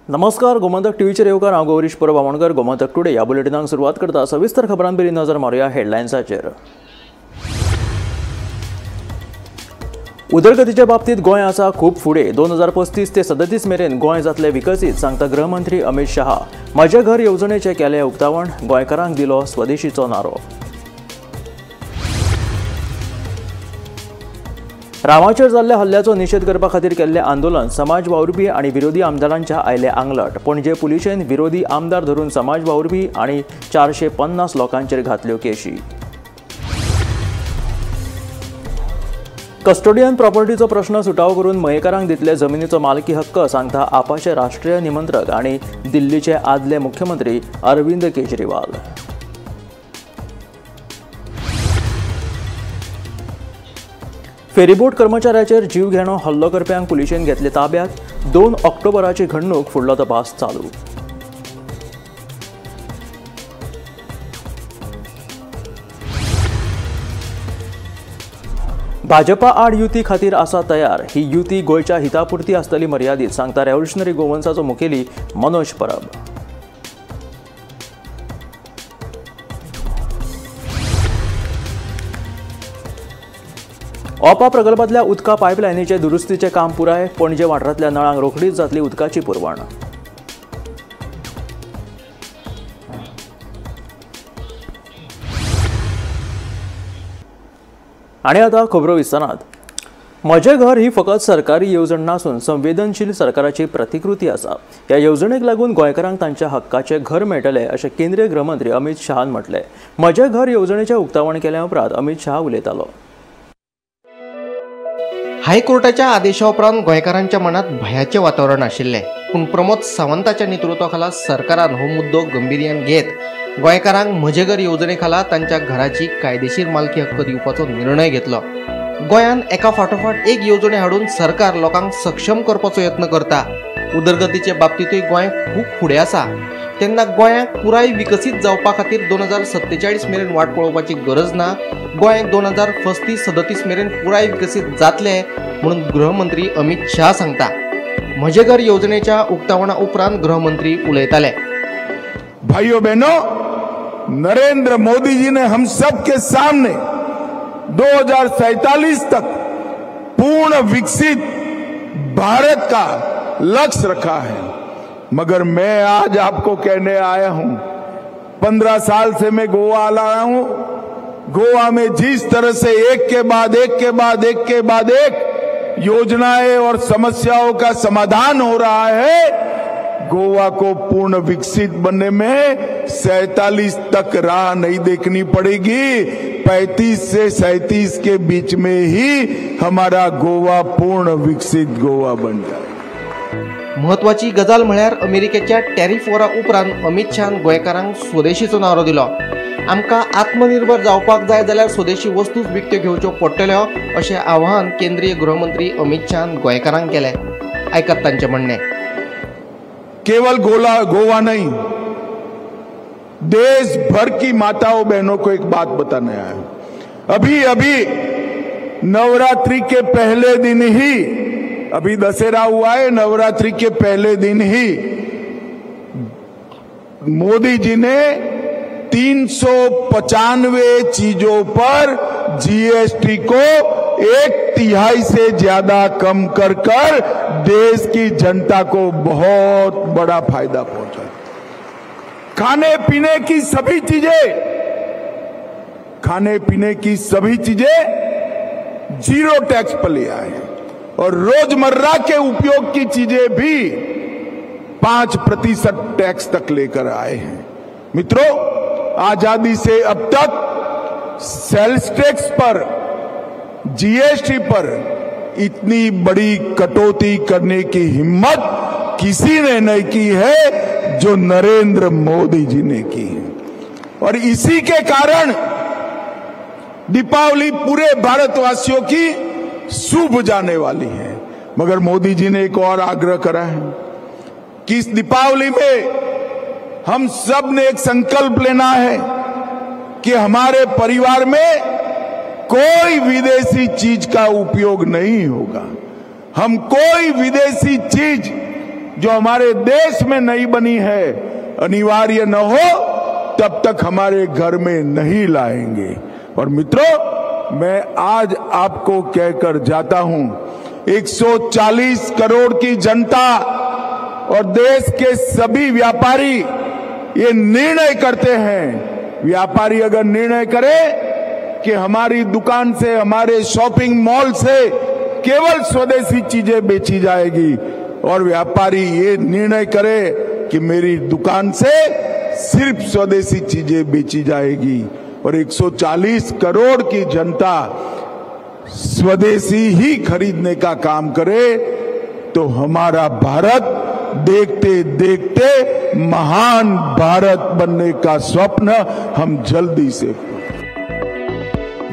नमस्कार, गोमंतक टीव्हीचेर येवकार. हांव गौरीश परब आमोणकर. गोमंतक टुडे ह्या बुलेटिनाक सुरवात करता. सविस्तर खबरां पयलीं नजर मारुया हेडलायन्साचेर. उदरगतीच्या बाबतीत गोंय आसा खूब फुडें. 2035 ते 37 मेरेन गोंय जातलें विकसीत, सांगता गृहमंत्री अमित शहा. म्हजें घर येवजणेचें केलें उक्तावण, गोंयकारांक दिलो स्वदेशीचो नारो. रामाचेर जाल्ल्या हल्ल्याचो निशेध करपा खातीर केल्लें आंदोलन समाज वावुरपी आनी विरोधी आमदारांच्या आयले आंगलट. पणजे पुलिशेन विरोधी आमदार धरून समाज वावुरपी आनी 450 लोकांचेर घातल्यो केशी. कस्टोडियन प्रॉपर्टीचो प्रश्न सुटावो करून मयेकारांक दितले जमिनीचो मालकी हक्क, सांगता आपाचे राष्ट्रीय निमंत्रक आनी दिल्लीचे आदले मुख्यमंत्री अरविंद केजरीवाल. फेरीबोट कर्मचाऱ्याचेर जीव घेणो हल्लो करप्यांक पुलिशेन घेतले ताब्यात. 2 ऑक्टोबराची घडणूक, फुडलो तपास चालू. भाजपा आड युती खातीर आसा तयार. ही युती गोंयच्या हितापुरती आसतली मर्यादीत, सांगता रेव्होल्युशनरी गोवन्साचो मुखेली मनोज परब. ओपा प्रकल्पांतल्या उदका पायपलायनीचे दुरुस्तीचें काम पुराय. पणजे वाठारांतल्या नळांक रोखडीच जातली उदकाची पुरवण. आनी आतां खबरो विस्तारात. म्हजें घर ही फकत सरकारी येवजण नासून संवेदनशील सरकाराची प्रतिकृती आसा. ह्या येवजणेक लागून गोंयकारांक तांच्या हक्काचें घर मेळटलें अशें केंद्रीय गृहमंत्री अमित शहान म्हटलें. म्हजें घर येवजणेचें उक्तावण केल्या उपरांत अमित शहा उलयतालो. हायकोर्टाच्या आदेशा उपरांत गोंयकारांच्या मनात भयाचें वातावरण आशिल्लें, पूण प्रमोद सावंताच्या नेतृत्वा खाला सरकारान हो मुद्दो गंभीर्यान घेत गोंयकारांक म्हजें घर येवजणे खाला तांच्या घराची कायदेशीर मालकी हक्क दिवपाचो निर्णय घेतलो. गोंयान एका फाटोफाट एक येवजणे हाडून सरकार लोकांक सक्षम करपाचो यत्न करता. उदरगतीचे बाबतींतूय गोंय खूब फुडें आसा. तेन्ना गोंयाक पुराय विकसीत जावपा खातीर 2047 मेरेन वाट पळोवपाची गरज ना. गोंय 2035-37 मेरेन पुराय विकसीत जातलें म्हणून गृहमंत्री अमित शहा सांगता. म्हजें घर येवजणेच्या उक्तावणा उपरांत गृहमंत्री उलयताले. भाइयों बहनों, नरेंद्र मोदी जी ने हम सब के सामने 2047 तक पूर्ण विकसित भारत का लक्ष्य रखा है. मगर मैं आज आपको कहने आया हूं, 15 साल से मैं गोवा आ रहा हूं. गोवा में जिस तरह से एक के बाद एक के बाद एक के बाद एक योजनाएं और समस्याओं का समाधान हो रहा है, गोवा को पूर्ण विकसित बनने में 47 तक राह नहीं देखनी पड़ेगी. 35 से 37 के बीच में ही हमारा गोवा पूर्ण विकसित गोवा बन जाए. म्हत्वाची गजाल म्हळ्यार अमेरिकेच्या टॅरिफ वॉरा उपरांत अमित शहान गोंयकारांक स्वदेशीचो नारो दिलो. आमकां आत्मनिर्भर जावपाक जाय जाल्यार स्वदेशी वस्तूच विकत्यो घेवच्यो पडटल्यो अशें आवाहन केंद्रीय गृहमंत्री अमित शहान गोंयकारांक केलें. आयकात तांचें म्हणणें. केवल गोवा नहीं, देश भर की माताओं बहनों को एक बात बताने आया. अभी अभी नवरात्रि के पहले दिन ही, अभी दशहरा हुआ है, नवरात्रि के पहले दिन ही मोदी जी ने 395 चीजों पर जीएसटी को 1/3 से ज्यादा कम कर कर देश की जनता को बहुत बड़ा फायदा पहुंचा. खाने पीने की सभी चीजें, खाने पीने की सभी चीजें जीरो टैक्स पर ले आए और रोजमर्रा के उपयोग की चीजें भी 5% टैक्स तक लेकर आए हैं. मित्रों, आजादी से अब तक सेल्स टैक्स पर, जीएसटी पर इतनी बड़ी कटौती करने की हिम्मत किसी ने नहीं की है जो नरेंद्र मोदी जी ने की है. और इसी के कारण दीपावली पूरे भारतवासियों की शुभ जाने वाली है. मगर मोदी जी ने एक और आग्रह करा है कि इस दीपावली में हम सब ने एक संकल्प लेना है कि हमारे परिवार में कोई विदेशी चीज का उपयोग नहीं होगा. हम कोई विदेशी चीज जो हमारे देश में नहीं बनी है, अनिवार्य न हो तब तक हमारे घर में नहीं लाएंगे। और मित्रों, मैं आज आपको कहकर जाता हूं, 140 करोड़ की जनता और देश के सभी व्यापारी ये निर्णय करते हैं। व्यापारी अगर निर्णय करे कि हमारी दुकान से, हमारे शॉपिंग मॉल से केवल स्वदेशी चीजें बेची जाएगी, और व्यापारी ये निर्णय करे कि मेरी दुकान से सिर्फ स्वदेशी चीजें बेची जाएगी, और 140 करोड़ की जनता स्वदेशी ही खरीदने का काम करे, तो हमारा भारत देखते देखते महान भारत बनने का स्वप्न हम जल्दी से।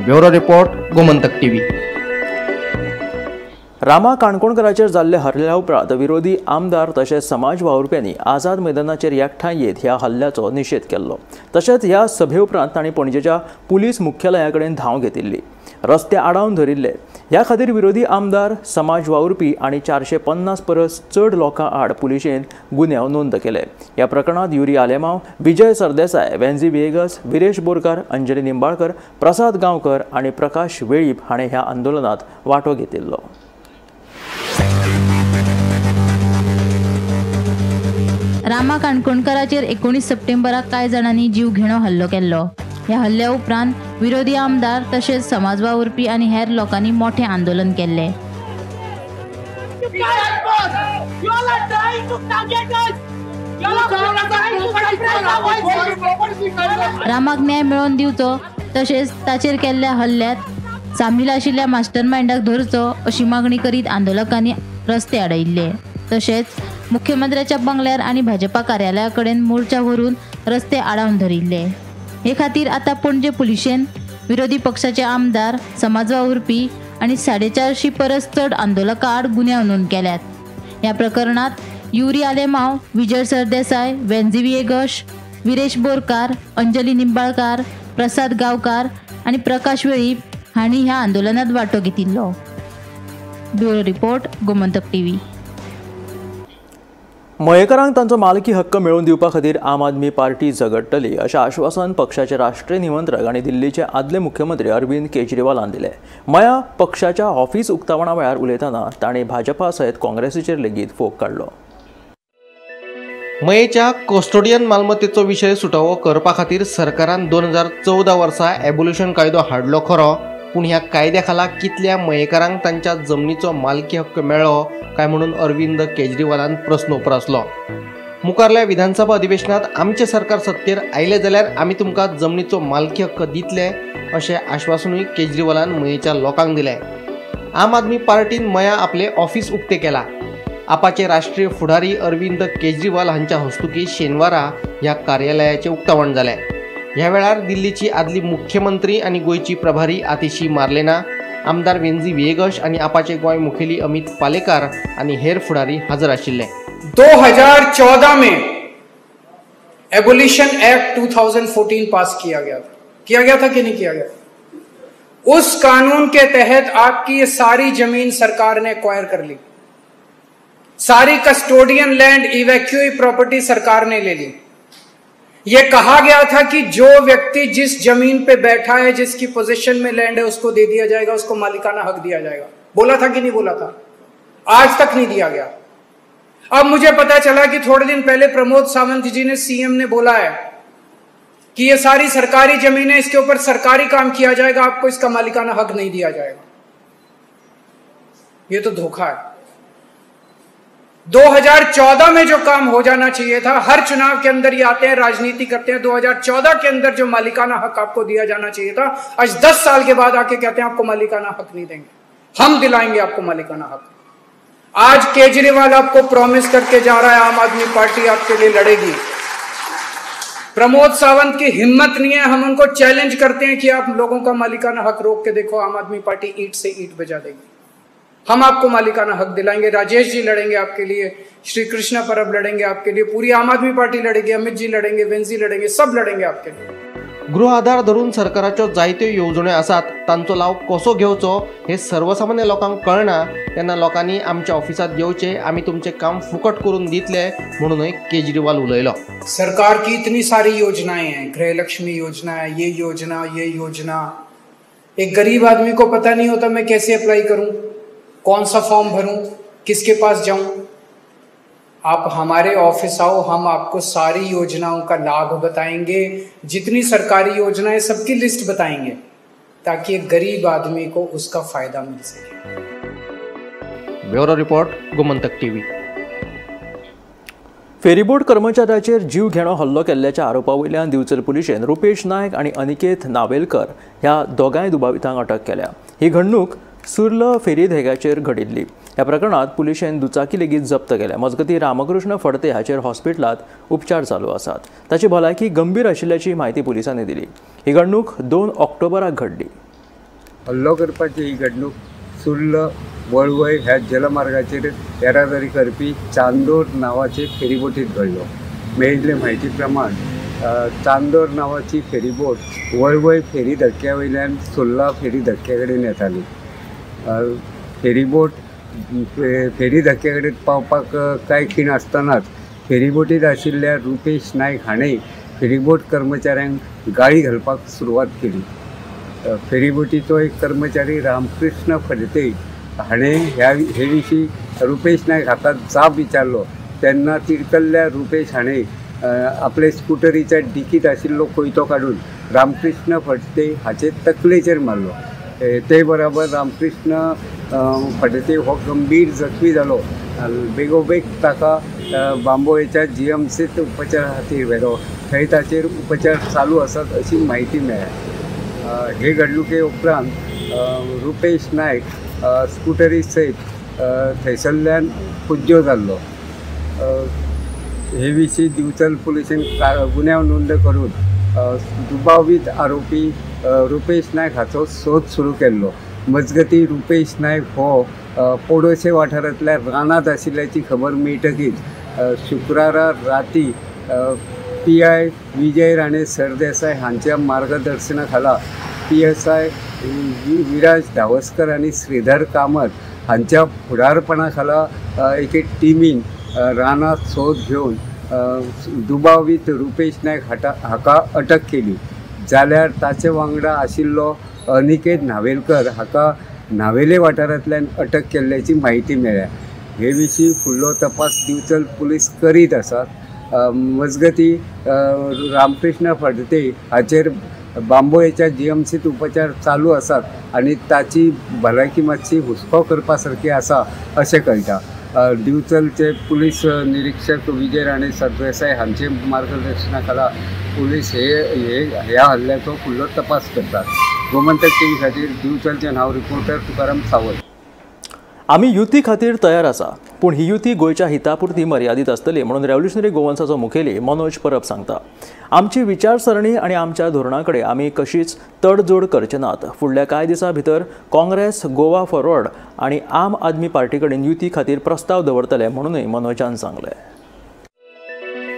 Bureau report, Gomantak TV. Rama काणकोणकराचेर जाल्ले हल्ल्या उपरांत विरोधी आमदार तशेंच समाज वावुरप्यांनी आझाद मैदानाचेर एकठांय येत ह्या हल्ल्याचो निशेध केल्लो। तशेंच ह्या सभे उपरांत तांणी पणजेच्या पुलीस मुख्यालया कडेन धांव घेतिल्ली, रस्ते आडावन धरिल्ले। ह्या खातीर विरोधी आमदार, समाज वावुरपी आनी 450 परस चड लोकां आड पुलिशेन गुन्यांव नोंद केले। ह्या प्रकरणांत युरी आलेमांव, विजय सरदेसाय, वेन्झी व्हिएगस, विरेश बोरकार, अंजली निंबाळकर, प्रसाद गांवकर आनी प्रकाश वेळीप हाणें ह्या आंदोलनांत वांटो घेतिल्लो। रामा काणकोणकराचेर 19 सप्टेंबराक कांय जाणांनी जीव घेणो हल्लो केल्लो। ह्या हल्ल्या उपरांत विरोधी आमदार तशेंच समाज वावुरपी आनी हेर लोकांनी मोठें आंदोलन केल्लें। रामाक न्याय मेळोवन दिवचो तशेंच ताचेर केल्ल्या हल्ल्यांत सामील आशिल्ल्या मास्टरमाइंडाक धरचो अशी मागणी करीत आंदोलकांनी रस्ते आडयिल्ले। तशेंच मुख्यमंत्र्याच्या बंगल्यार आनी भाजपा कार्यालया कडेन मोर्चा व्हरून रस्ते आडावन धरिल्ले। हे खातीर आतां पणजे पुलिशेन विरोधी पक्षाचे आमदार, समाज वावुरपी आनी 450 परस चड आंदोलकां आड गुन्यांव नोंद केल्यात। ह्या प्रकरणांत युरी आलेमांव, विजय सरदेसाय, वेन्झी व्हिएगश, विरेश बोरकार, अंजली निंबाळकार, प्रसाद गांवकार आनी प्रकाश वेळीप हांणी ह्या आंदोलनांत वांटो घेतिल्लो। Bureau report, Gomantak TV. मयेकारांक तांचो मालकी हक्क मेळोवन दिवपा खातीर आम आदमी पार्टी झगडटली अशें आश्वासन पक्षाचे राष्ट्रीय निमंत्रक आनी दिल्लीचे आदले मुख्यमंत्री अरविंद केजरीवालान दिलें। मया पक्षाच्या ऑफिस उक्तावणा वेळार उलयतना तांणी भाजपा सयत काँग्रेसीचेर लेगीत फोग काडलो। मयेच्या कस्टोडियन मालमत्तेचो विशय सुटावो करपा खातीर सरकारान 2014 वर्सा एबोल्युशन कायदो हाडलो खरो, पूण ह्या कायद्या खाला कितल्या मयेकारांक तांच्या जमनीचो मालकी हक्क मेळ्ळो काय म्हणून अरविंद केजरीवालान प्रस्न उप्रासलो। मुखारल्या विधानसभा अधिवेशनात आमचें सरकार सत्तेर आयलें जाल्यार आमी तुमकां जमनीचो मालकी हक्क दितले अशें आश्वासनूय केजरीवालान मयेच्या लोकांक दिलें। आम आदमी पार्टीन मया आपलें ऑफिस उक्तें केलां। आपाचे राष्ट्रीय फुडारी अरविंद केजरीवाल हांच्या हस्तुकीं शेनवारा ह्या कार्यालयाचें उक्तावण जालें। ह्या वेळार दिल्लीची आदली मुख्यमंत्री आनी गोंयची प्रभारी आतिशी मार्लेना, आमदार वेन्झी व्हिएगश आनी आपाचे गोंय मुखेली अमित पालेकार आनी हेर फुडारी हजर आशिल्ले। 2014 में एबोलिशन एक्ट 2014 पास किया गया था। किया गया था कि नहीं किया गया? उस कानून के तहत आपकी ये सारी जमीन सरकार ने एक्वायर कर ली, सारी कस्टोडियन लैंड, इवैक्यूई प्रॉपर्टी सरकार ने ले ली। यह कहा गया था कि जो व्यक्ति जिस जमीन पे बैठा है, जिसकी पोजीशन में लैंड है, उसको दे दिया जाएगा, उसको मालिकाना हक दिया जाएगा। बोला था कि नहीं बोला था? आज तक नहीं दिया गया। अब मुझे पता चला कि थोड़े दिन पहले प्रमोद सावंत जी ने, सीएम ने बोला है कि ये सारी सरकारी जमीन है, इसके ऊपर सरकारी काम किया जाएगा, आपको इसका मालिकाना हक नहीं दिया जाएगा। ये तो धोखा है। 2014 में जो काम हो जाना चाहिए था, हर चुनाव के अंदर ये आते हैं, राजनीति करते हैं। 2014 के अंदर जो मालिकाना हक आपको दिया जाना चाहिए था, आज 10 साल के बाद आके कहते हैं आपको मालिकाना हक नहीं देंगे, हम दिलाएंगे आपको मालिकाना हक। आज केजरीवाल आपको प्रॉमिस करके जा रहा है, आम आदमी पार्टी आपके लिए लड़ेगी। प्रमोद सावंत की हिम्मत नहीं है, हम उनको चैलेंज करते हैं कि आप लोगों का मालिकाना हक रोक के देखो, आम आदमी पार्टी ईंट से ईंट बजा देगी। हम आपको मालिकाना हक दिलाएंगे। राजेश जी लड़ेंगे आपके लिए, श्री कृष्णा परब लड़ेंगे आपके लिए, पूरी आम आदमी पार्टी लड़ेगी, अमित जी लड़ेंगे, वेंजी लड़ेंगे, सब लड़ेंगे आपके लिए। गृह आधार धरून सरकाराच्यो जायत्यो येवजण्यो आसात, तांचो लाव कसो घेवचो हे सर्वसामान्य लोकांक कळना. तेन्ना लोकांनी आमच्या ऑफिसांत येवचे, आमी तुमचें काम फुकट करून दितले म्हणूनय केजरीवाल उलयलो. सरकार की इतनी सारी योजनाएं हैं, गृहलक्ष्मी योजना है, ये योजना, ये योजना. एक गरीब आदमी को पता नहीं होता मैं कैसे अप्लाई करूं, कौन सा फॉर्म भरूं, किसके पास जाऊं. आप हमारे ऑफिस आओ, हम आपको सारी योजनाओं का लाभ बताएंगे, जितनी सरकारी योजनाएं सबकी लिस्ट बताएंगे, ताकि एक गरीब आदमी को उसका फायदा मिल सके. Bureau report, Gomantak TV. Ferryboat कर्मचाऱ्याचेर जीव घेणो हल्लो केल्ल्याच्या आरोपा वयल्यान दिवचल पुलिशेन रुपेश नायक आनी अनिकेत नावेलकर ह्या दोगांय दुबावितांक अटक केल्या. ही घडणूक सुर्ल फेरी धेग्याचेर घडिल्ली. ह्या प्रकरणात पुलिशेन दुचाकी लेगीत जप्त केल्या. मजगतीं रामकृष्ण फडते हाचेर हॉस्पिटलांत उपचार चालू आसात. ताची भलायकी गंभीर आशिल्ल्याची म्हायती पुलिसांनी दिली. ही घडणूक 2 ऑक्टोबराक घडली. हल्लो करपाची ही घडणूक सुर्ल वळवय ह्या जलमार्गाचेर येरादारी करपी चांदोर नांवाचे फेरीबोटीत घडलो. मेळिल्ले म्हायती प्रमाण चांदोर नांवाची फेरीबोट वळवय फेरी धक्क्या वयल्यान सुर्ला फेरी धक्क्या कडेन येताली. फेरीबोट फेरी धक्क्या कडेन पावपाक कांय खीण आसतनाच फेरीबोटीत आशिल्ल्या रुपेश नायक हाणें फेरीबोट कर्मचाऱ्यांक गाळी घालपाक सुरवात केली. फेरीबोटीचो एक कर्मचारी रामकृष्ण फडते हाणें हे विशीं रुपेश नायक हाका जाप विचारलो तेन्ना तिडकल्ल्या रुपेश हाणें आपले स्कुटरीच्या डिकीत आशिल्लो कोयतो काडून रामकृष्ण फडते हाचे तकलेचेर मारलो. ते बराबर रामकृष्ण फडते हो गंभीर जखमी जालो. बेगोबेग ताका बांबोळेच्या जीएमसीत उपचारा खातीर व्हेलो. थंय ताचेर उपचार चालू आसात अशी म्हायती मेळ्ळ्या. हे घडणुके उपरांत रुपेश नायक स्कुटरी सयत थंयसरल्यान पुज्यो जाल्लो. हे विशीं दिवचल पुलिशेन गुन्यांव नोंद करून दुबावीत आरोपी रुपेश नायक हाचो सोद सुरू केल्लो. मजगतीं रुपेश नायक हो पोडोशे वाठारांतल्या रानांत आशिल्ल्याची खबर मेळटकीच शुक्रारा राती PI Vijay Rane Sardesai हांच्या मार्गदर्शना खाला PSI Viraj Dhavaskar आनी श्रीधर कामत हांच्या फुडारपणा खाला एके टिमीन रानांत सोद घेवन दुबावीत रुपेश नायक हाका अटक केली. जाल्यार ताचे वांगडा आशिल्लो अनिकेत नावेलकर हाका नावेले वाठारांतल्यान अटक केल्ल्याची म्हायती मेळ्ळ्या. हे विशीं फुडलो तपास दिवचल पुलीस करीत आसात. मजगतीं रामकृष्ण फडते हाचेर बांबोळेच्या जीएमसीत उपचार चालू आसात आनी ताची भलायकी मातशी हुस्को करपा सारकी आसा अशें कळटा. दिवचलचे पुलीस निरीक्षक विजय राणे सरदेसाय हांचे मार्गदर्शना खाला पुलीस हे ह्या हल्ल्याचो फुडलो तपास करतात. गोमंतक टीव्ही खातीर दिवचलचे नाव रिपोर्टर तुकाराम सावंत. आमी युती खातीर तयार आसा, पूण ही युती गोंयच्या हितापुरती मर्यादीत आसतली म्हणून रेव्होल्युशनरी गोवन्साचो मुखेली मनोज परब सांगता. आमची विचारसरणी आनी आमच्या धोरणा कडेन आमी कशीच तडजोड करचे नात. फुडल्या कांय दिसां भितर काँग्रेस, गोवा फॉरवर्ड आनी आम आदमी पार्टी कडेन युती खातीर प्रस्ताव दवरतले म्हणूनय मनोजान सांगलें.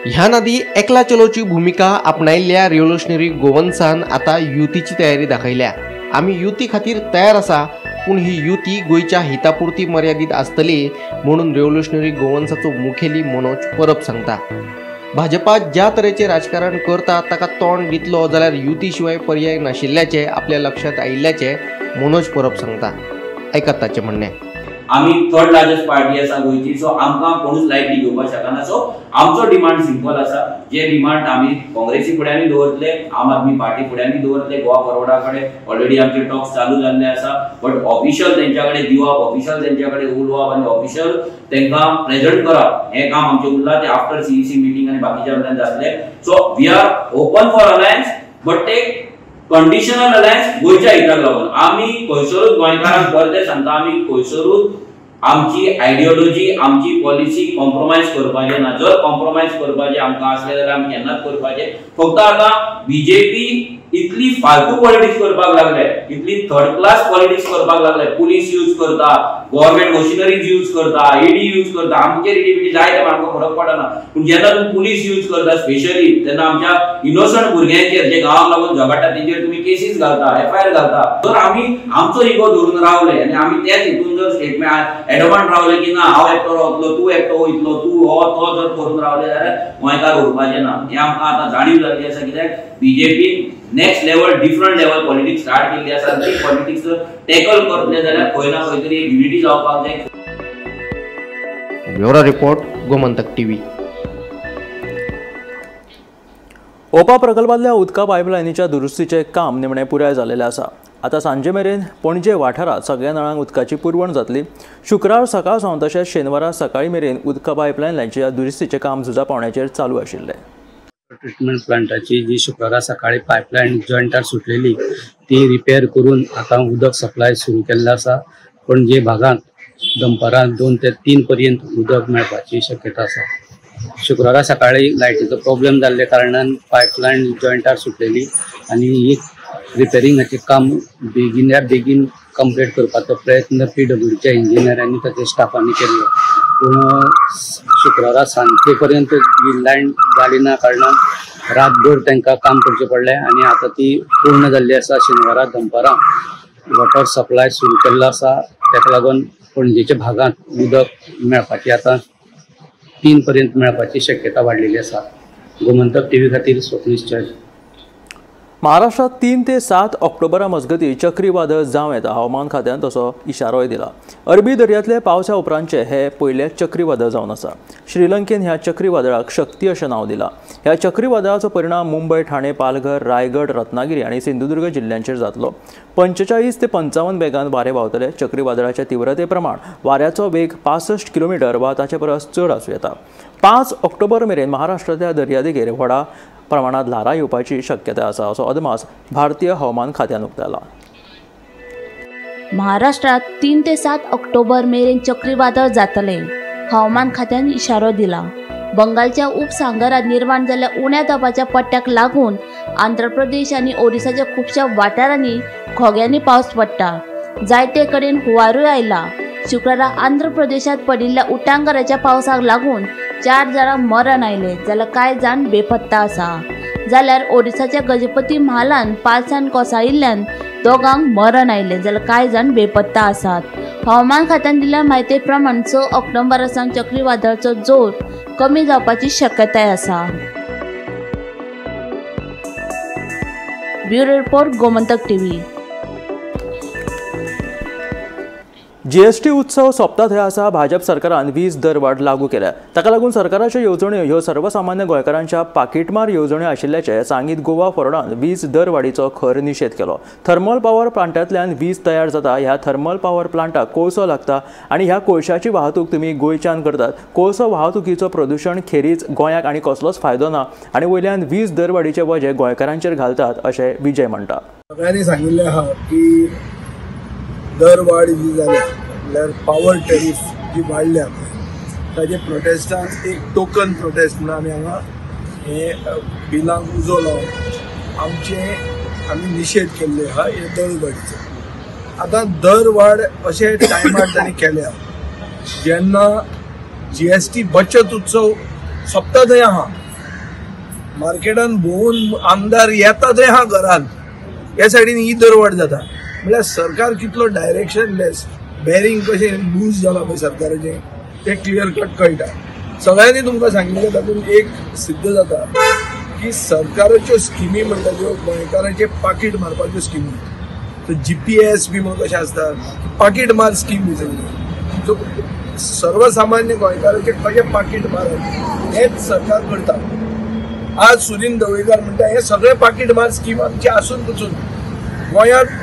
ह्या नदी एकला चलोची भूमिका आपणायल्ल्या रेव्होल्युशनरी गोवन्सान आतां युतीची तयारी दाखयल्या. आमी युती खातीर तयार आसा, पूण ही युती गोंयच्या हितापुरती मर्यादीत आसतली म्हणून रेव्होल्युशनरी गोवन्साचो मुखेली मनोज परब सांगता. भाजपा ज्या तरेचे राजकारण करता ताका तोंड दितलो जाल्यार युती शिवाय पर्याय नाशिल्ल्याचे आपल्या लक्षात आयिल्ल्याचे मनोज परब सांगता. आयकात ताचें म्हणणें. आमी थर्ड लार्जस्ट पार्टी आसा गोंयची, सो आमकां कोणूच लायटली घेवपाक शकना. सो आमचो डिमांड सिंपल आसा, जे डिमांड आमी काँग्रेसी फुड्यांनी दवरतले, आम आदमी पार्टी फुड्यांनी दवरतले, गोवा फॉरवर्डा कडेन ऑलरेडी आमचे टॉक्स चालू जाल्ले आसा, बट ऑफिशियल तेंच्या कडेन दिवप, ऑफिशियल तेंच्या कडेन उलोवप आनी ऑफिशियल तेंकां प्रेझेंट करप हें काम आमचें उरलां. तें आफ्टर CEC meeting आनी बाकीच्या वयल्यान जातलें. So we are open for alliance, but take conditional alliance गोंयच्या हिताक लागून. आमी खंयसरूच गोंयकारांक परते सांगता, आमी खंयसरूच आमची आयडियोलॉजी, आमची पॉलिसी कॉम्प्रोमायज करपाचें ना. जर कॉम्प्रोमायज करपाचें आमकां आसलें जाल्यार आमी केन्नाच करपाचें. फक्त आतां बीजेपी इतली फालतू पॉलिटिक्स करपाक लागले, इतली थर्ड क्लास पॉलिटिक्स करपाक लागले, पुलीस यूज करता, गव्हर्मेंट मशिनरीज यूज करता, ईडी यूज करता, आमचेर ईडी बिडी जाय ते आमकां फरक पडना. पूण जेन्ना तुमी पुलीस यूज करता स्पेशली तेन्ना आमच्या इनोसंट भुरग्यांचेर जे गांवाक लागून झगडटा तेंचेर तुमी केसीस घालता, एफआयआर घालता. जर आमी आमचो इगो धरून रावले आनी आमी त्याच हितून जर स्टेटमेंट एडवंट रावले की ना हांव एकटो रावतलो, तूं एकटो वयतलो, तूं हो तो जर करून रावले जाल्यार गोंयकार उरपाचें ना. हें आमकां आतां जाणीव जाल्ली आसा. कित्याक बीजेपीन next level different level politics start केल्ली आसा. ती पॉलिटिक्स जर टॅकल करतले जाल्यार खंय ना खंय तरी एक युनिटी जावपाक जाय. Bureau report, Gomantak TV. Opa प्रकल्पांतल्या उदका पायपलायनीच्या दुरुस्तीचें काम निमणें पुराय जाल्लें आसा. आतां सांजे मेरेन पणजे वाठारांत सगळ्या नळांक उदकाची पुरवण जातली. शुक्रार सकाळ सावन तशेंच शेनवारा सकाळी मेरेन उदका पायपलायनीच्या दुरुस्तीचें काम झुजा पावण्याचेर चालू आशिल्लें. ट्रिटमेंट प्लांटाची जी शुक्रारा सकाळी पायपलायन जॉयंटार सुटलेली ती रिपेर करून आतां उदक सप्लाय सुरू केल्लो आसा. पणजे भागांत दनपारां 2 ते 3 पर्यंत उदक मेळपाची शक्यता आसा. शुक्रारा सकाळी लायटीचो प्रॉब्लेम जाल्ल्या कारणान पायपलायन जॉयंटार सुटलेली आनी ही रिपेरिंगाचें काम बेगीन बेगीन कंप्लीट करपाचो प्रयत्न पीडब्ल्यूडीच्या इंजिनियरांनी ताच्या स्टाफांनी केल्लो. पूण शुक्रारा सांजे पर्यंत ही लायन जाली ना कारणान रातभर तांकां काम करचें पडलें आनी आतां ती पूर्ण जाल्ली आसा. शेनवारा दनपारां वॉटर सप्लाय सुरू केल्लो आसा. ताका लागून पणजेच्या भागांत उदक मेळपाची आतां 3 पर्यंत मेळपाची शक्यता वाडलेली आसा. गोमंतक टीव्ही खातीर स्वप्नीश चर्च. महाराष्ट्रात 3 ते 7 ऑक्टोबरा मजगती चक्रीवादळ जावं येता. हवामान खात्यान तसो इशारोय दिला. अरबी दर्यांतले पावसा उपरांतचे हे पयले चक्रीवादळ जावन आसा. श्रीलंकेन ह्या चक्रीवादळाक शक्ती अशें नांव दिलां. ह्या चक्रीवादळाचो परिणाम मुंबय, ठाणे, पालघर, रायगड, रत्नागिरी आनी सिंधुदुर्ग जिल्ल्यांचेर जातलो. 45 ते 55 वेगान वारें व्हांवतले. चक्रीवादळाच्या तीव्रते प्रमाण वाऱ्याचो वेग 65 किलोमिटर वा ताचे परस चड आसूं येता. 5 ऑक्टोबर मेरेन महाराष्ट्रांतल्या दर्यादेगेर व्हडा प्रमाणात ल्हारां येवपाची शक्यता आसा असो अदमास भारतीय हवामान खात्यान उक्तायला. महाराष्ट्रात 3 ते 7 ऑक्टोबर मेरेन चक्रीवादळ जातले, हवामान खात्यान इशारो दिला. बंगालच्या उपसागरात निर्माण जाल्ल्या उण्या दाबाच्या पट्ट्याक लागून आंध्र प्रदेश आनी ओडिसाच्या खुबश्या वाठारांनी घोग्यांनी पावस पडटा. जायते कडेन हुंवारूय आयला. शुक्रारा आंध्र प्रदेशात पडिल्ल्या उटांगाराच्या पावसाक लागून 4 जाणांक मरण आयलें जाल्यार कांय जाण बेपत्ता आसा. जाल्यार ओडिसाच्या गजपती म्हालान पालसान कोसळिल्ल्यान 2 मरण आयलें जाल्यार कांय जाण बेपत्ता आसात. हवामान खात्यान दिल्ल्या म्हायती प्रमाण 6 ऑक्टोबरा सावन चक्रीवादळाचो जोर कमी जावपाची शक्यताय आसा. Bureau report, Gomantak TV. GST उत्सव सोंपता थंय आसा. भाजप सरकारान वीज दरवाड लागू केल्या. ताका लागून सरकाराच्यो येवजण्यो ह्यो सर्वसामान्य गोंयकारांच्या पाकीटमार येवजण्यो आशिल्ल्याचें सांगीत गोवा फॉरवर्डान वीज दरवाडीचो खर निशेध केलो. थर्मल पॉवर प्लांटांतल्यान वीज तयार जाता. ह्या थर्मल पॉवर प्लांटाक कोळसो लागता आनी ह्या कोळशाची वाहतूक तुमी गोंयच्यान करतात. कोळसो वाहतुकीचो प्रदूशण खेरीज गोंयाक आनी कसलोच फायदो ना आनी वयल्यान वीज दरवाडीचे वजें गोंयकारांचेर घालतात अशें विजय म्हणटा. सगळ्यांनी सांगिल्लें आहा की दरवाड जी जाल्या म्हणल्यार पावर टॅरीफ जी वाडल्या ताजे प्रोटेस्टान एक टोकन प्रोटेस्ट म्हणून आमी हांगा हे बिलांक उजो लावन आमचे आमी निशेध केल्ले आहा हे दरवाडीचो. आतां दरवाड अशे टायमार तांणी केल्या जेन्ना जीएसटी बचत उत्सव सोंपता थंय आहा, मार्केटान भोंवून आमदार येता थंय आहा घरान, ह्या सायडीन ही दरवाड जाता. म्हणल्यार सरकार कितलो डायरेक्शनलेस, बेरींग कशें लूज जाला पळय सरकाराचें तें क्लियर कट कळटा. सगळ्यांनी तुमकां सांगिल्लें तातूंत एक सिद्ध जाता की सरकाराच्यो स्किमी म्हणटा त्यो गोंयकाराचें पाकीट मारपाच्यो स्किमी. सो जीपीएस बी म्हणून कशें आसता पाकीट मार स्कीम ही सगळी. सो सर्वसामान्य गोंयकाराचें कशें पाकीट मारप हेंच सरकार करता. आज सुदिन ढवळीकार म्हणटा हें सगळें पाकीट मार स्कीम आमची आसून पसून गोंयांत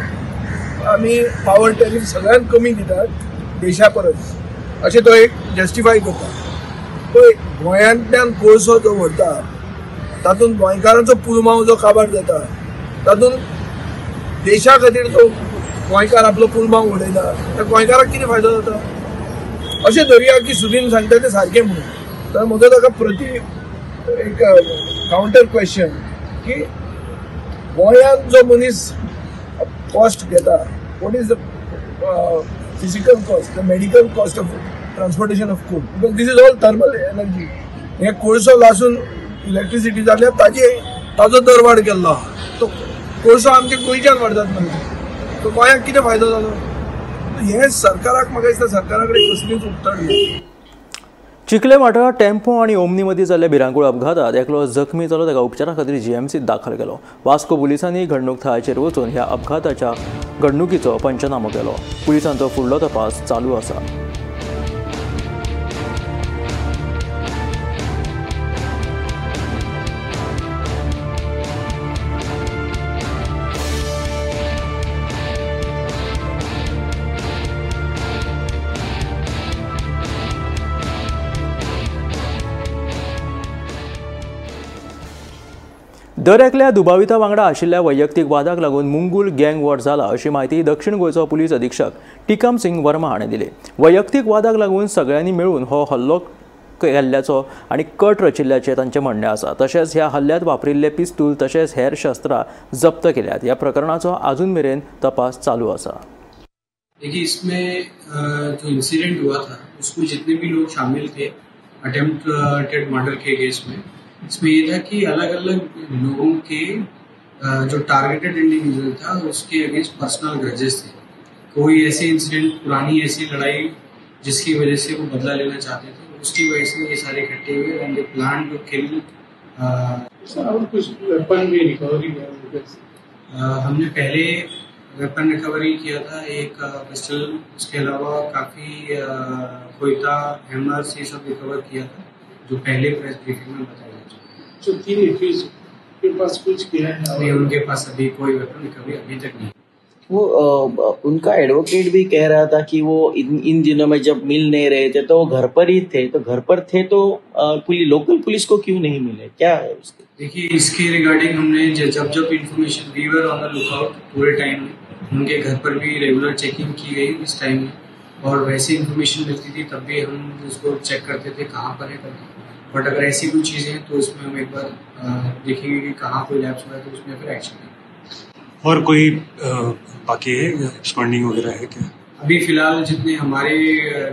आमी पावर टॅरीफ सगळ्यांत कमी दितात देशा परस अशें तो एक जस्टिफाय करता. पळय गोंयांतल्यान कोळसो जो व्हरता तातूंत गोंयकारांचो पुलमांव जो काबार जाता तातूंत देशा खातीर जो गोंयकार आपलो पुलमांव उडयता त्या गोंयकाराक कितें फायदो जाता अशें धरया की सुदीन सांगता तें सारकें म्हणून. तर म्हजो ताका प्रति एक कावंटर क्वेश्चन की गोंयांत जो मनीस कॉस्ट घेता, what is the physical cost, the medical cost of transportation of coal, because this is all thermal energy. हे कोळसो लासून इलेक्ट्रिसिटी जाल्यार ताजे ताजो दरवाड केल्लो आहा. तो कोळसो आमच्या गोंयच्यान व्हरतात मागीर, तो गोंयाक कितें फायदो जालो? हें सरकाराक म्हाका दिसता सरकारा कडेन कसलीच उक्तड ना. चिखले वाठारांत टेम्पो आनी ओमनी मदीं जाल्ल्या भिरांकूळ अपघातात एकलो जखमी जालो. ताका उपचारा खातीर जीएमसीत दाखल केलो. वास्को पुलिसांनी घडणूक थळाचेर वचून ह्या अपघाताच्या घडणुकीचो पंचनामो केलो. पुलिसांचो फुडलो तपास चालू आसा. दर एकल्या दुबाविता वांगडा आशिल्ल्या वैयक्तीक वादाक लागून मुंगूल गँग वॉर जाला अशी म्हायती दक्षिण गोंयचो पुलीस अधीक्षक टिकम सिंग वर्मा हाणें दिली. वैयक्तीक वादाक लागून सगळ्यांनी मेळून हो हल्लो केल्ल्याचो आनी कट रचिल्ल्याचें तांचें म्हणणें आसा. तशेंच ह्या हल्ल्यांत वापरिल्ले पिस्तूल तशेंच हेर शस्त्रां जप्त केल्यात. ह्या प्रकरणाचो अजून मेरेन तपास चालू आसा. देखिए, इसमें जो इंसिडेंट हुआ था उसमें जितने भी लोग शामिल थे अटेम्प्टेड मर्डर के केस में, इसमें ये था कि अलग अलग लोगों के जो टारगेटेड इंडिविजुअल था उसके अगेंस्ट पर्सनल ग्रजेस थे. कोई ऐसे इंसिडेंट, पुरानी ऐसी लड़ाई जिसकी वजह से वो बदला लेना चाहते थे, उसकी वजह से ये सारे इकट्ठे हुए and they plan to kill. Sir, और कुछ वेपन भी रिकवरी हुआ? हमने पहले वेपन रिकवरी किया था, एक पिस्टल, उसके अलावा काफ़ी कोयता, हैमर्स, ये सब रिकवर किया था जो पहले प्रेस ब्रीफिंग में बताया जा चुका है. जो 3 एक्यूज के पास कुछ किया है? नहीं, उनके पास अभी कोई वेपन रिकवरी अभी तक नहीं. वो उनका एडवोकेट भी कह रहा था कि वो इन दिनों में जब मिल नहीं रहे थे तो वो घर पर ही थे, तो घर पर थे तो लोकल पुलिस को क्यों नहीं मिले, क्या है उसके? देखिए, इसके रिगार्डिंग हमने जब जब information, we were on the lookout पूरे टाइम में, उनके घर पर भी रेगुलर चेकिंग की गई इस टाइम में, और वैसे इन्फॉर्मेशन मिलती थी तब भी हम उसको चेक करते थे कहाँ पर है करके. बट अगर ऐसी कोई चीज़ें हैं तो उसमें हम एक बार देखेंगे कि कहाँ कोई लैप्स हुआ है तो उसमें फिर एक्शन लेंगे. और कोई बाकी है एब्सकॉन्डिंग वगैरह है क्या? अभी फिलहाल जितने हमारे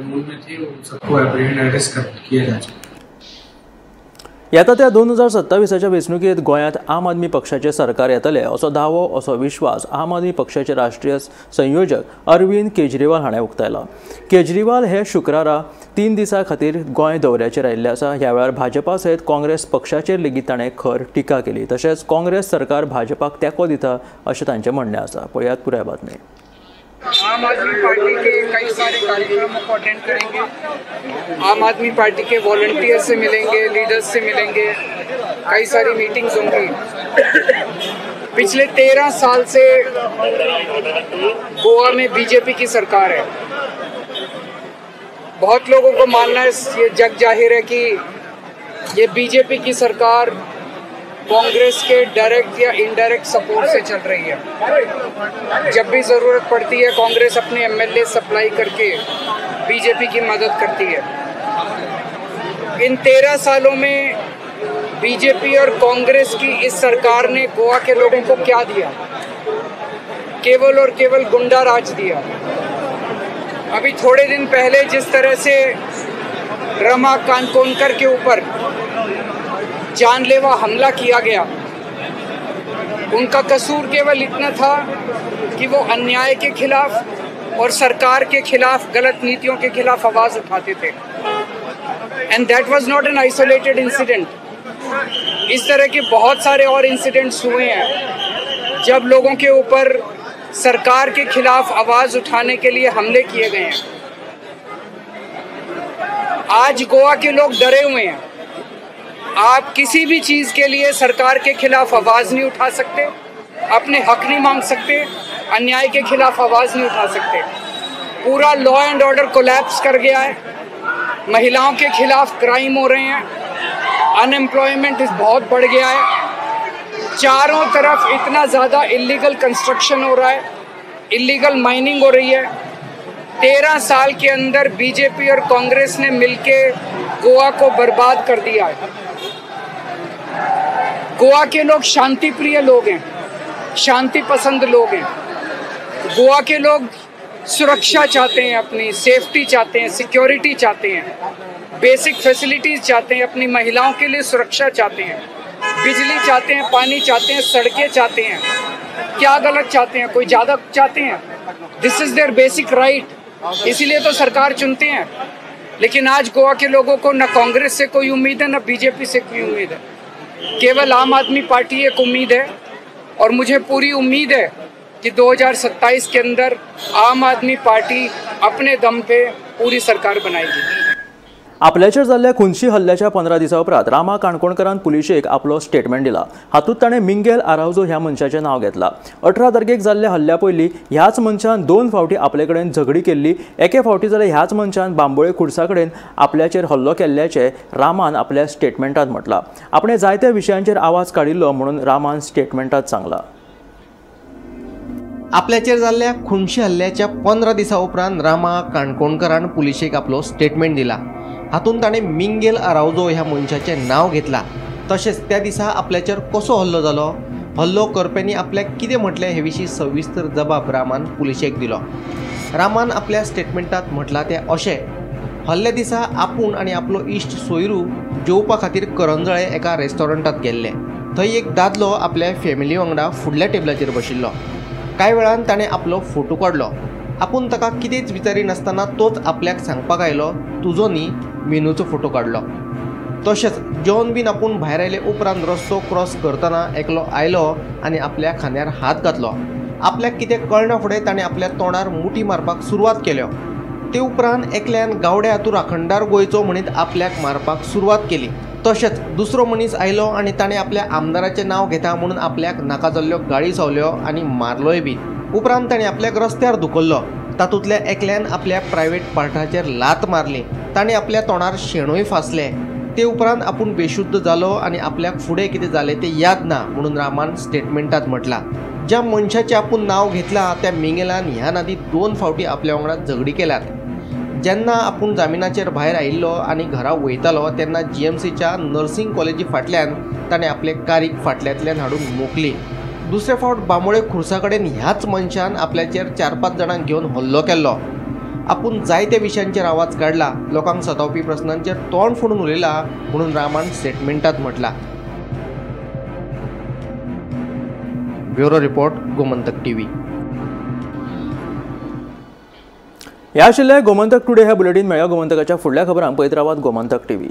नोन में थे उन सबको एप्रीहेंड अरेस्ट किया जा चुका है. येता त्या 2027 वेंचणुकेंत गोंयांत आम आदमी पक्षाचें सरकार येतलें असो दावो, असो विश्वास आम आदमी पक्षाचे राष्ट्रीय संयोजक अरविंद केजरीवाल हाणें उक्तायला. केजरीवाल हे शुक्रारा 3 दिसां खातीर गोंय दौऱ्याचेर आयिल्ले आसा. ह्या वेळार भाजपा सयत काँग्रेस पक्षाचेर लेगीत ताणें खर टिका केली. तशेंच काँग्रेस सरकार भाजपाक तेंको दिता अशें तांचें म्हणणें आसा. पळयात पुराय बातमी. आम आदमी पार्टी के कई सारे कार्यक्रमों को अटेंड करेंगे, आम आदमी पार्टी के वॉलंटियर से मिलेंगे, लीडर्स से मिलेंगे, कई सारी मीटिंग्स होंगी. पिछले 13 साल से गोवा में बीजेपी की सरकार है. बहुत लोगों को मानना है, ये जग जाहिर है कि ये बीजेपी की सरकार कांग्रेस के डायरेक्ट या इनडायरेक्ट सपोर्ट से चल रही है. जब भी ज़रूरत पड़ती है कांग्रेस अपने एमएलए सप्लाई करके बीजेपी की मदद करती है. इन 13 सालों में बीजेपी और कांग्रेस की इस सरकार ने गोवा के लोगों को क्या दिया? केवल और केवल गुंडा राज दिया. अभी थोड़े दिन पहले जिस तरह से रमा कानकोनकर के ऊपर जानलेवा हमला किया गया, उनका कसूर केवल इतना था कि वो अन्याय के खिलाफ और सरकार के खिलाफ, गलत नीतियों के खिलाफ आवाज़ उठाते थे. And that was not an isolated incident. इस तरह के बहुत सारे और इंसिडेंट्स हुए हैं जब लोगों के ऊपर सरकार के खिलाफ आवाज़ उठाने के लिए हमले किए गए हैं. आज गोवा के लोग डरे हुए हैं. आप किसी भी चीज़ के लिए सरकार के खिलाफ आवाज़ नहीं उठा सकते, अपने हक नहीं मांग सकते, अन्याय के खिलाफ आवाज़ नहीं उठा सकते. पूरा लॉ एंड ऑर्डर कोलैप्स कर गया है. महिलाओं के खिलाफ क्राइम हो रहे हैं, अनएम्प्लॉयमेंट इस बहुत बढ़ गया है, चारों तरफ इतना ज़्यादा इलीगल कंस्ट्रक्शन हो रहा है, इलीगल माइनिंग हो रही है। 13 साल के अंदर बीजेपी और कांग्रेस ने मिलके गोवा को बर्बाद कर दिया है। गोवा के लोग शांति प्रिय लोग हैं, शांति पसंद लोग हैं। गोवा के लोग सुरक्षा चाहते हैं, अपनी सेफ्टी चाहते हैं, सिक्योरिटी चाहते हैं, बेसिक फैसिलिटीज़ चाहते हैं, अपनी महिलाओं के लिए सुरक्षा चाहते हैं, बिजली चाहते हैं, पानी चाहते हैं, सड़कें चाहते हैं। क्या गलत चाहते हैं? कोई ज़्यादा चाहते हैं? This is their basic right, इसीलिए तो सरकार चुनते हैं। लेकिन आज गोवा के लोगों को न कांग्रेस से कोई उम्मीद है, न बीजेपी से कोई उम्मीद है, केवल आम आदमी पार्टी एक उम्मीद है। और मुझे पूरी उम्मीद है कि 2027 के अंदर आम आदमी पार्टी अपने दम पे पूरी सरकार बनाएगी। आपल्याचेर जाल्ल्या खुनशी हल्ल्याच्या 15 दिसां उपरांत रामा काणकोणकरान पुलिशेक आपलो स्टेटमेंट दिला। हातूंत ताणें मिंगेल आरावजो ह्या मनशाचें नांव घेतलां। 18 तारखेक जाल्ल्या हल्ल्या पयलीं ह्याच मनशान 2 फावटी आपले कडेन झगडी केल्ली। एके फावटी जाल्यार ह्याच मनशान बांबोळे खुर्सा कडेन आपल्याचेर हल्लो केल्ल्याचें रामान आपल्या स्टेटमेंटांत म्हटलां। आपणें जायत्या विशयांचेर आवाज काडिल्लो म्हणून रामान स्टेटमेंटांत सांगलां। आपल्याचेर जाल्ल्या खुनशी हल्ल्याच्या 15 दिसां उपरांत रामा काणकोणकरान पुलिशेक आपलो स्टेटमेंट दिला। हातूंत ताणें मिंगेल आरावजो ह्या मनशाचें नांव घेतलां। तशेंच त्या दिसा आपल्याचेर कसो हल्लो जालो, हल्लो करप्यांनी आपल्याक कितें म्हटलें हे विशीं सविस्तर जबाब रामान पुलिशेक दिलो। रामान आपल्या स्टेटमेंटांत म्हटलां तें अशें, हल्ल्या दिसा आपूण आनी आपलो इश्ट सोयरू जेवपा खातीर करंजळे एका रेस्टॉरंटांत गेल्ले। थंय एक दादलो आपल्या फॅमिली वांगडा फुडल्या टेबलाचेर बशिल्लो। कांय वेळान ताणें आपलो फोटो काडलो। आपूण ताका कितेंच विचारिनासतना तोच आपल्याक सांगपाक आयलो, तुजो न्ही मेनूचो फोटो काडलो। तशेंच जेवन बीन आपूण भायर आयले उपरांत रस्तो क्रॉस करतना एकलो आयलो आनी आपल्या खांद्यार हात घातलो। आपल्याक कितें कळना फुडें ताणें आपल्या तोंडार मुठी मारपाक सुरवात केल्यो। ते उपरांत एकल्यान गावड्या तूं राखणदार गोंयचो म्हणीत आपल्याक मारपाक सुरवात केली। तशेंच दुसरो मनीस आयलो आनी ताणें आपल्या आमदाराचें नांव घेता म्हणून आपल्याक नाका जाल्ल्यो गाळी सावल्यो आनी मारलोय बी। उपरांत ताणें आपल्याक रस्त्यार धुकल्लो। तातूंतल्या एकल्यान आपल्या प्रायवेट पार्टाचेर लात मारली। ताणें आपल्या तोंडार शेणूय फासले। ते उपरांत आपूण बेशुद्ध जालो आनी आपल्याक फुडें कितें जालें तें याद ना म्हणून रामान स्टेटमेंटांत म्हटलां। ज्या मनशाचें आपूण नांव घेतलां त्या मिंगेलान ह्या नादी 2 फावटी आपल्या वांगडा झगडी केल्यात। जेन्ना आपूण जामिनाचेर भायर आयिल्लो आनी घरा वयतालो तेन्ना जीएमसीच्या नर्सिंग कॉलेजी फाटल्यान ताणें आपले कारीक फाटल्यांतल्यान हाडून मोखली। दुसरे फावट बांबोळे खुर्सा कडेन ह्याच मनशान आपल्याचेर 4-5 जाणांक घेवन हल्लो केल्लो। आपूण जायत्या विशयांचेर आवाज काडला, लोकांक सतावपी प्रस्नांचेर तोंड फोडून उलयला म्हणून रामान स्टेटमेंटांत म्हटलां। Bureau report, Gomantak TV. ह्या आशिल्लें गोमंतक टुडे ह्या बुलेटीन मेळ्या। गोमंतकाच्या फुडल्या खबरांक पळयत रावात गोमंतक टीव्ही।